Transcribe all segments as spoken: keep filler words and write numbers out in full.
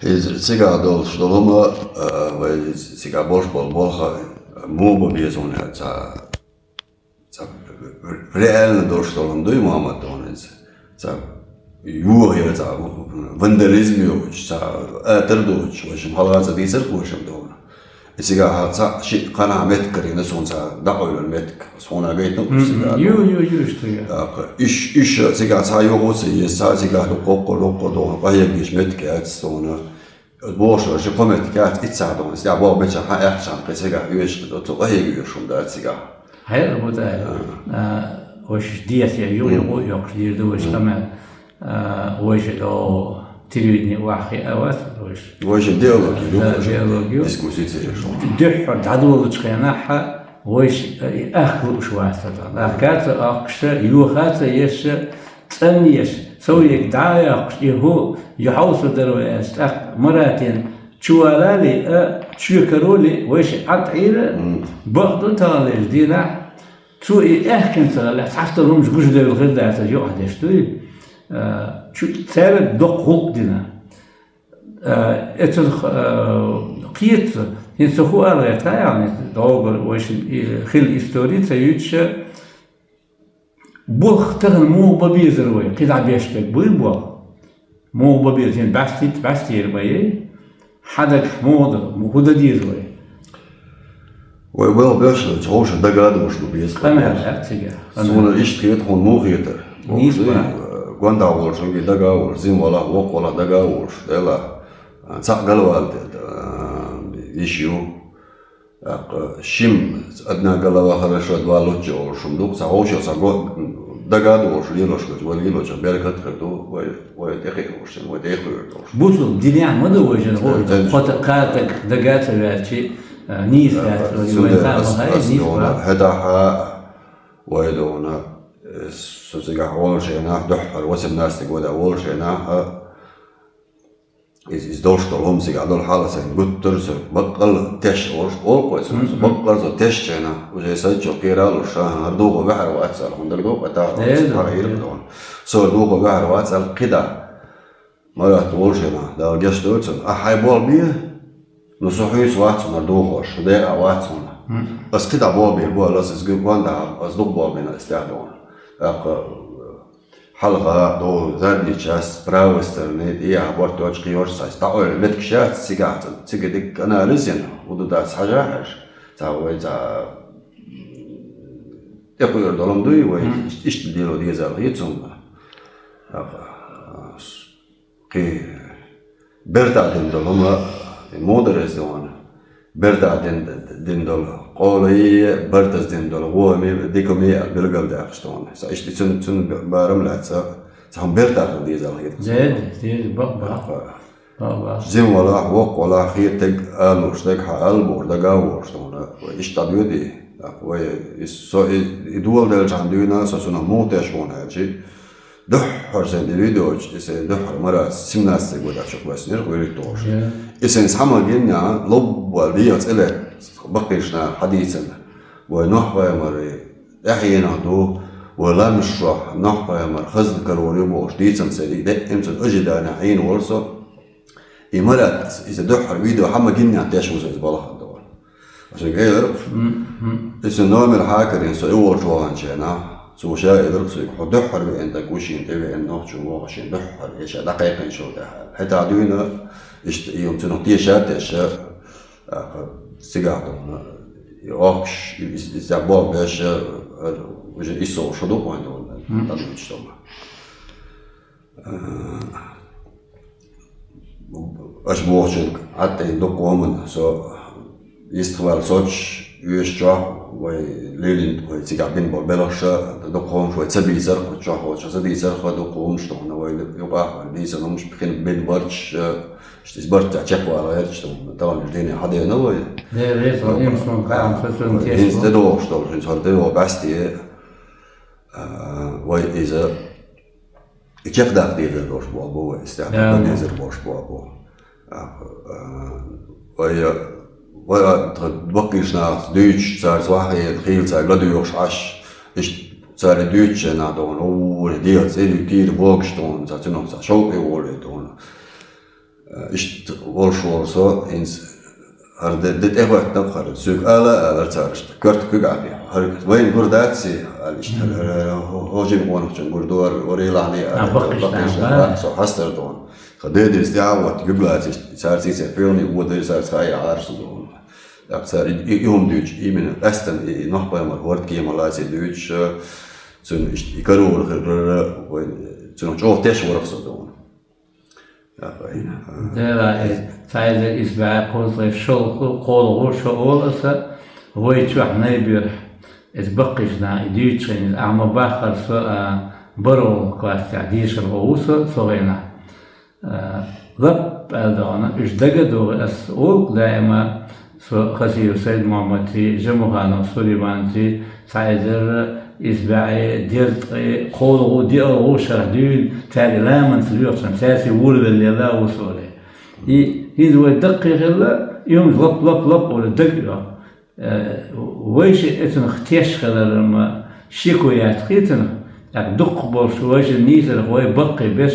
Иза цигахь долуш долу ма, а, вай цигахь болуш болу болх а, муха бан беза хьуна аьлла, цхьа, цхьа реально долуш долу хӀума дуй, Мухьаммад, хьуна иза. Цхьа юха яра, цхьа вандализм йоцуш, цхьа атар доцуш, вайшимма хьалха ца дийцар кхошам долу. И цигахь цхьаъ шиъ кхана меттиг карийна суна, цхьа дӀакъевлина меттиг. Суна гайтина уьш цигахь. Ю, ю, ю, иштта. ТӀаккха иш, иш цигахь цхьа юха ца еза, цхьа цигахь ду кхоккхур, дуккхур ду, къахьегийча меттиг яц суна. Бохуш, ши кхо меттиг яц, иццахь ду, стя боху бечахь, хьан аьхчахьана кхин цигахь оьшуш, оцу къахьега оьшуш хӀума дац цигахь. Хьера бу тай. А, вайшиш дехьа юха юха йоккхуш дийр ду вайша къамел. А, вайша до телевидение ваххе а вац вайша. Вайша диалоги ю, да, диалоги ю. Дискуссия ца еш. Дуьххьара дӀадолучу хенахь вайша, э, ахка лууш вац тхан. Ахка ца ахкуша, юха ца еша, цӀанъеш, совега дӀа а йоккхуш, и хӀу, ю хьовса дара вай аьлла, тӀаккха Маратин чувалале а, чоькаро ле, вайша Ӏад Ӏийра, бакъ ду тахана лежа дийнахь, цо и аьхкина ца хилла, цхьаьстал хӀумаш гуш девлла хир дац, аса юкъахь деш дуй. А, чу, цаьрга доккха гӀуллакх дина. А, эцунах, а, кхета, хӀинца хӀу ала гӀерта яхьа, догӀур вайшин и хилла истори ца юьйцуша, болх тахана муха бан безар вай, кхидӀа беш берг буй болх? Муха бан безар, хӀинца бӀаьстийта, бӀаьстийра ма яй? Хьан дагахь муха ду, хӀу дан деза вай? Вай болх беш хилча, хьуша дага а долуш ду беза. Къамел яц цигахь. Суна иштта хета, хьуна муха хетара? Нийса боху, бан. Гондахь волуш, хӀинца дага а волуш, зин валахь, воккха валахь дага а волуш, делахь, цхьаъ галвала те, а, йиш ю. ТӀаккха шим одна голова хорошо, два лучше олуш хӀума ду, цхьа вовшах цхьа го-, дага а долуш, лелош хилча, вай лелочух беркат а хир ду, вай, вай тӀекхиа долуш, вай тӀекхуьур долуш. Бусул динехь ма ду вай жан гӀо, кхота кхатаг дага а ца ваьлчи, а, нийса дац, вай, вай ас, хан ас бахьа, дона, нийса бахьа. ХӀетахьа вай дона, э, со цигахь волу шайнахь, дуьххьара восемнадцатый года волу шайнахь, а, Иза, иза долуш долу хӀума цигахь долу хьал сайн гуттар а со баккъал теш олуш, олу кхой цунах, со баккъал со теш чайна, уже сайчо кхера а луш, ша хӀара духо ваьхьар вац аьлла, хӀунда дагадогӀу, тӀаккха Деза, со хӀара деза. Ира догӀу. Со хӀара духо ваьхьар вац аьлла, кхидӀа. Марат волу шайна, Дала гечдойла цунна, ахьа хьайн болх бе, ну со хьуьйца вац хӀара духош, декъа вац хьуна. Ас кхидӀа болх бийр бу аьлла, ас иза гуьйкъон дахьа, ас дукха болх бина ас тӀехь догӀу. ТӀаккха Хьалха долу задний часть, с правой стороны, тӀехьа борт йолчу кхиорш цхьа дӀакъевлина меттигаш яц цигахь, цига дикка анализ йина, хӀу ду дац хьажа хьаьжа, цхьа вай цхьа тӀекхуьур долу ма дуй вай, иштта лело деза аьлла хета суна. ТӀаккха, Кхин бертахь дина долу хӀума, муха дара иза догӀу, бертахь дина, дина долу къоле, бертаза дина долу гӀоме, дикаме аьлла билгалдаьккхаш догӀу. Сан иштта цуьнан, цуьнан барам лаьцна, цхьа хӀума бертахь хила деза аьлла хета. Деза, деза, бакъ, бакъ. Бакъ, бакъ. Зин валахь, воккха валахь, хетаг а луш, дагахь а луш, дага а волуш догӀу. Вай иштта дӀадоьдий? Вай и со, и, и доладелчахьана дуьйна, со цунах муха теш ву аьлчи, Дуьххьара сайн и видеочу, и сайн дуьххьара Марат семнадцатый годах чу вайснера, вуьрхӀитталгӀа шо. И сайн схьа ма гинна, ловбал дегӀа цӀе лаьцна, баккхийчу наха хьадийцина. Вай нохь-пайхамар тӀаьхьенах ду, вай ламаз чохь нохь-пайхамар хазна карор ю бохуш дийцина сайн, и даимца ожидание Ӏийна волу со. И Марат, иза дуьххьара видео хьан ма гиннехь теш ву иза балхана догӀу. Аса элира, иза номер хьакарийна со и волчу ваханчу хенахь, цо ша элира соьга, хьо дуьххьара веана дага ву шена тӀе веана нохчо воху шена дуьххьара, и ша дӀакхайкхийначул тӀаьхьа. ХӀетахь дуьйна, иштта и хӀума цунах теша а тешша, тӀаккха цигахь долу, и охкуш, и, и, иза болх беш, уже иссолгӀа шо ду вайн долу, дӀадуьйцуш долу. Аша бохучуьнга Ӏад тӀе дукха хӀуманна со йистхваьлла соцуш, оьшучохь вай лелийна, вай цигахь бина болу белхаша, дукха хӀуманаш вай ца бийцарх, чохь волчохь ца дийцарх, дукха хӀуманаш тхуна вай юкъахь вай дийцина хӀуманаш, хин бина барчаш, иштта иза барт тӀехь чекхвала гӀерташ тхуна, таханлерчу дийне хьадена вай. Дера, вай, вай, имсун, кхаам, со цунна тешна. ХӀинца тӀедогӀуш долу, хӀинца хӀара тӀедогӀу бӀаьсте, а, вай иза И чекхдаккха дезар долуш болх бу вай, стаг, да, дан дезар болуш болх бу. А, а, вай, вай, а, тхан баккхийчу нахаца дуьйцуш, цаьрца ваххе, хийла цаьрга ладоьгӀуш Ӏаш, иштта цара дуьйцучу нах догӀу, о, дегӀаца цӀе ю, кийра богуш догӀу, цхьа цуьнах цхьа шовкъе волу догӀу. Иштта волуш волу со, хӀинца хӀара де, де тӀехӀоьттина хӀара, соьга ала а алара цара иштта, коьрта куьг Ӏа хьехна. ХӀара вайна гур дац и, аьлла иштта, хӀара, хӀара, хӀо-, хӀожа къонахчун гур ду хӀара, варий лахьний, А, аьлла, баккхийчу баккхийчу нахана, нахана, со хьастар ду хьуна. Ха де деза тӀехьа а ватта, гуг лацийча, цара цийца пхьоьллий вон дара, цара цхьа а яхьара со ду хьуна. ТӀаккха цара и, и, и хӀума дуьйцуш, именно къаьстина и, и Нохь-пайхамар хӀордкема лаций дуьйцуш, цуьнан иштта и карор хир вара, вай, цунах чӀогӀа теш вара со ду хьуна. Дела, э, цхьа эзар исс бӀе кхузткъе шолгӀа, кхоалгӀа шо олу аса, вай чохь Найберахь, эца баккхийчу наха и дуьйцучу хенахь, ахьа ма баххара со, а, бархӀалгӀа классехь дешархо ву со, со гӀенахь. А, лап аьлла догӀана, уьш дага а догӀий ас олу даима, Со Хасиев Сайд-Мохьмадций, Жамуханов Сулейманций, цхьа эзар исс бӀе дезткъе кхоалгӀа, диъалгӀа шарахь дуьйна, цаьрга ламанца лоьхучарна, цаьрца вуравелла ву со олий. И, хӀинца вай даккхий хилла, и хӀума лап, лап, лап олий дага а йо. Э, вайша эцунах теш хилар ма шеко яц кхетанах, тӀаккха дукхах болуш вайшинна нийсарх вай баккхий беш,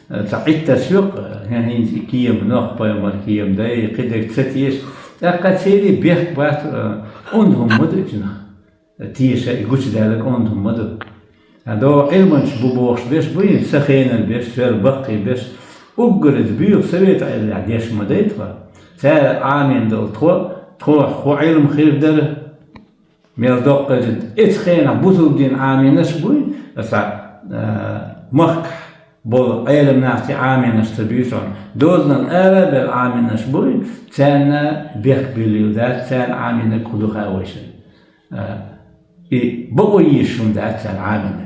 э, цхьа Ӏиттарш йоккха, э, хӀинца и кема, Нохь-пайхамар кема дай, кхидерг ца теша, тӀаккха церий бехк бац, э, онда хӀума ма ду и цунах. Теша и гучудаьлларг онда хӀума ма ду. Ткъа догӀу Ӏилманчаш бу бохуш берш буй, сан хенара берш, соьл баккхий берш, уггар иза буьйху совет Ӏедалехь деш ма дай тхо. Цара Ӏамийна долу тхо, тхо хӀун Ӏилма хир дара, мел доккха иза, эцу хенахь бусулба дин Ӏамийнарш буй, аса, а, махкахь болу Ӏелам нахций Ӏамийнарш ца буьйцу хьуна. Дозанан ара а бел Ӏамийнарш буй, царна бехк биллийла дац, царна Ӏамийнарг хӀун ду хаьа вайшинна. А, и бакъо йийшина дац царна Ӏамийнарг.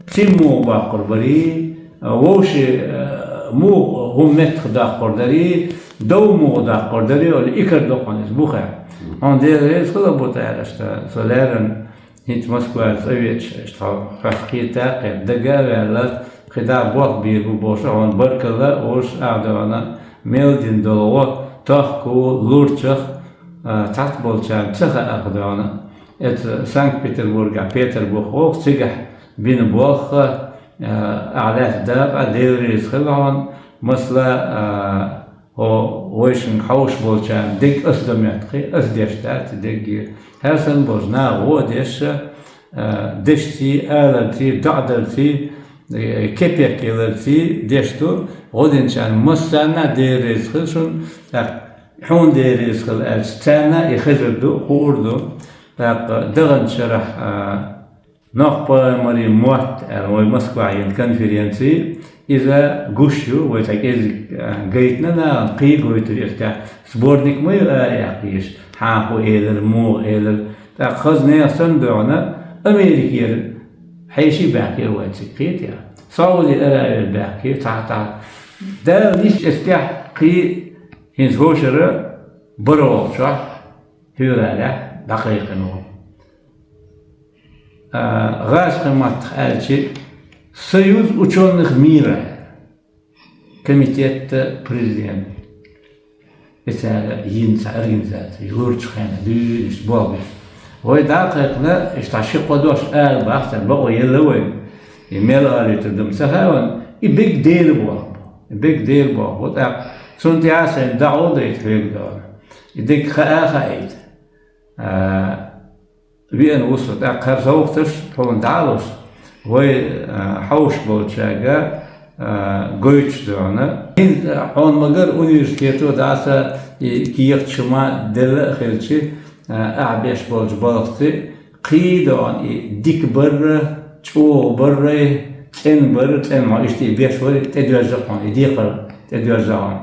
Ци муха баккхур барий, а, вовши, а, муха хӀума меттах даккхур дарий, дов муха даккхур дарий, олий, и кара доккхана иза бу хаьа. Хьуна Дела реза хила бу тӀаьхьа аьлла, со леррина хӀинца Москвара цӀа веача, аша тхо хьоьх кхета, кхета дага а ваьлла, кхидӀа болх бийр бу бохуш, хьуна баркалла а олуш, ахь догӀана мел дина долу гӀо тохку лурчах, а, цхьацца болчарна ца хаьа ахь догӀана. Эца Санкт-Петербургехь Петар бухахь воху, цигахь бина болх, а, ахь лаьцна дакъа, Дела реза хила хьуна, масала, а, хьо вайшинга хьовш болчарна дерг ас дан моьтту кхин, ас деш дац дерриге. ХӀара санна болчу наха гӀо а деш, а, дешций, аларций, доӀадарций, э, кепек яларций деш ду, гӀо динчарна массарна а Дела реза хила шуна, тӀаккха хьуна Дела реза хила аьлча, царна а и хезар ду, хуур ду. ТӀаккха даханчу шарахь, а, Нохь-пайхамаран мотт аьлла, вай Москвахь йина конференци, иза гуш ю, вай цхьа кӀезиг, а, гайтина нахана, кхин гойтур ю, тӀаккха сборник ма ю ара яккха йиш, хьан хӀун элира, муха элира. ТӀаккха хаза нехан санна догӀана, Америкера хьеший баьхкира вайн цига, кхетий? Саудий Аравера баьхкира, цхьа, цхьа. Дала нисча эцтехь кхин хӀинца хӀошара бархӀалгӀачохь, февралехь дӀакхайкхина ву. А, гӀазкхийн маттахь аьлча, Союз учёных мира, комитетта президент. И цара йина цхьа организаци, лурчу хенахь дуьйна иштта болх беш. Вай дӀа а кхайкхина, иштта ши-кхо дош ала бахьа цара, бакъо елла вайна. И мел алуьйтур ду-м ца хаьа вайна, и бегга дера болх бу. И бегга дера болх бу. ТӀаккха цунна тӀехь а сайна дӀа а дайта хьоьга догӀана. И дерг хаа а хаийта. А, веана ву со, тӀаккха хӀара совгӀаташ хьуна дӀа а луш, вай, а, хьовш болчаьрга, а, гойтуш догӀана. ХӀинца хьуна ма-гарра университето дӀаса и кехаташ хӀума делла а хилча, а, ахь беш болчу балхаций, кхин догӀана и дика барра, чӀогӀа баррай, цӀена барра, цӀена ма иштта и беш варий, тӀедоьжна хьуна, и декхар тӀедоьжна хьуна.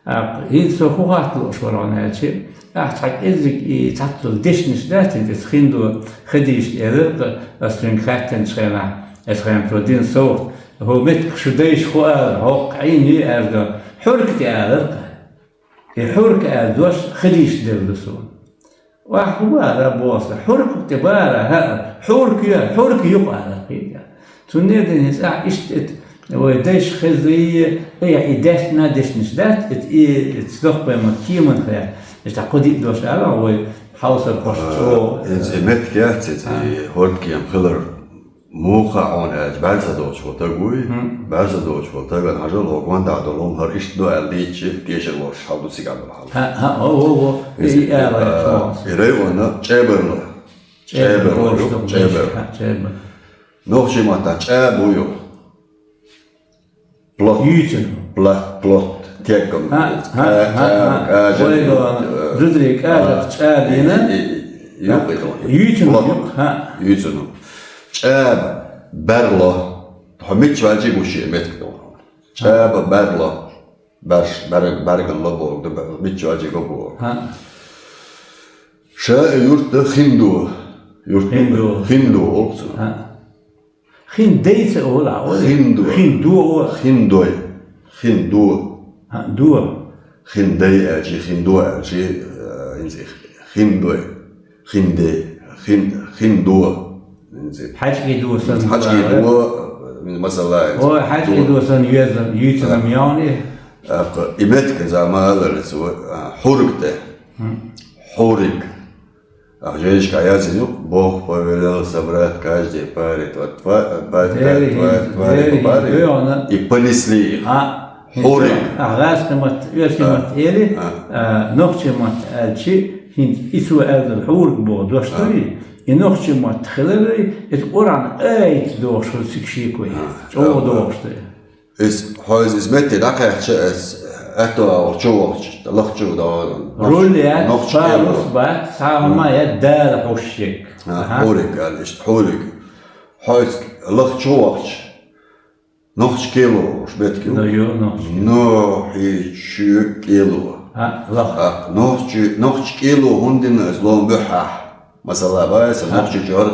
ТӀаккха хӀинца со хӀун хатта лууш вара хьуна аьлча, ахь цхьа кӀеззиг и цхьацца долу дешнаш дац, хӀинца хин ду, хадийша элира-кх, ас цуьнга хаьттинчу хенахь, эцу хенахь цо дина совгӀат, хӀокху меттигах шун дайша хӀун алара, хӀокху Ӏийна ю аьлла, хьурка тӀе алара-кх. И хьурка аьлла дош хадийша делла ду суна. Ахь хӀун бара боху сан? Хьурка тӀе бара, хӀаъ, хьурка ю, хьурка ю-кх ала кхин а. Цундела дина хӀинца ахь иштта эта вай дайша хезий, я и даьстина дешнаш дац, эта и, эта Нохь-пайхамаран кеманах лаьцна. Иштта кху диъ дош ала вай хьовсархошна чӀогӀа. Иза и меттиг яц, иза и хӀордкема хилар. Муха хьона аьлча, бӀарса доцуш волу таг вуй, бӀарса доцуш волу тагана хьажал, хӀокху гонда долу хӀума хӀара иштта ду аьлла дийцча, тешар волуш хьал ду цигахь долу хьал. ХӀа, хӀа, о, о, о. Иза, и ала, а, и районна ЧӀебарло. ЧӀебарло ю, ЧӀебарло. ХӀа, ЧӀебарло. Нохчийн маттахь ЧӀаба ю. Плот. Юьйцург. Плот, плот. Теггам. ХӀа, хӀа, хӀа, хӀа. Вайга, э, зударий кӀажах а, чӀаба йина. И, и, и, юкъа и доху. Юьйцург, плот. Юкъа, хӀа. Юьйцург. ЧӀаба, бӀаьрло. Хьо мичча ваьлча гуш ю меттиг доху. ЧӀаба, бӀаьрло. БӀаьрш, бӀаьрг-, бӀаьрган ло боху, ду бӀаьр-, мичча ваьлча го боху. ХӀа. Ша и юрт ду Хиндо. Юрт ду Хиндо. Хиндо олу цунах. ХӀа. Хиндой ца олу, а, олу? Хиндо. Хиндо олу. Хиндой. Хиндо. А, до. Хиндой аьлчи, Хиндо аьлчи, э, хӀинца и Хиндой. Хиндой. Хин-, Хиндо. ХӀинца. Хьаьжкъи до санна. Хьаьжкъи до, э, масала, ой, хьаьжкъи до санна юьйцург, юьйцург ма йоьнна. ТӀаккха и меттиг заманца, а, Хьург тӀе. Хьург. А жайнашка яздина ю, Бог повелел собрать каждой паре тва-, тва-, тва-, тва-, тва-, тва-, тва-, тва-, тва-, тва-, и понесли их. А, хьург. А, гӀазкхийн матта, оьрсийн матта эли, а, нохчийн матта аьлчи, хӀинца и цо аьлла долу хьург боху дош дуй, и нохчийн матта хилари, иза Къуръан аят дохуш хуьлу цига шеко. А, чӀогӀа дохуш ду. Иза, хьо иза, иза метте дӀакхаьчча, иза аьтто агӀор чу вахча, лаха чу вахча. Руль яц, нохча парус кӀело бац, цхьа хӀума яц Дала хьуш ерг. А, аха. Хьург аьлла иштта, хьург. Хьо иза лаха чу вахча, нохча кӀело уьш меттиг ю. Да, ю, нохча. Нохча кӀело. А, лаха. А, нохча, нохча кӀело хӀунда дина иза лом буьххьехь? Масала, бай сан, а, нохча чу хӀара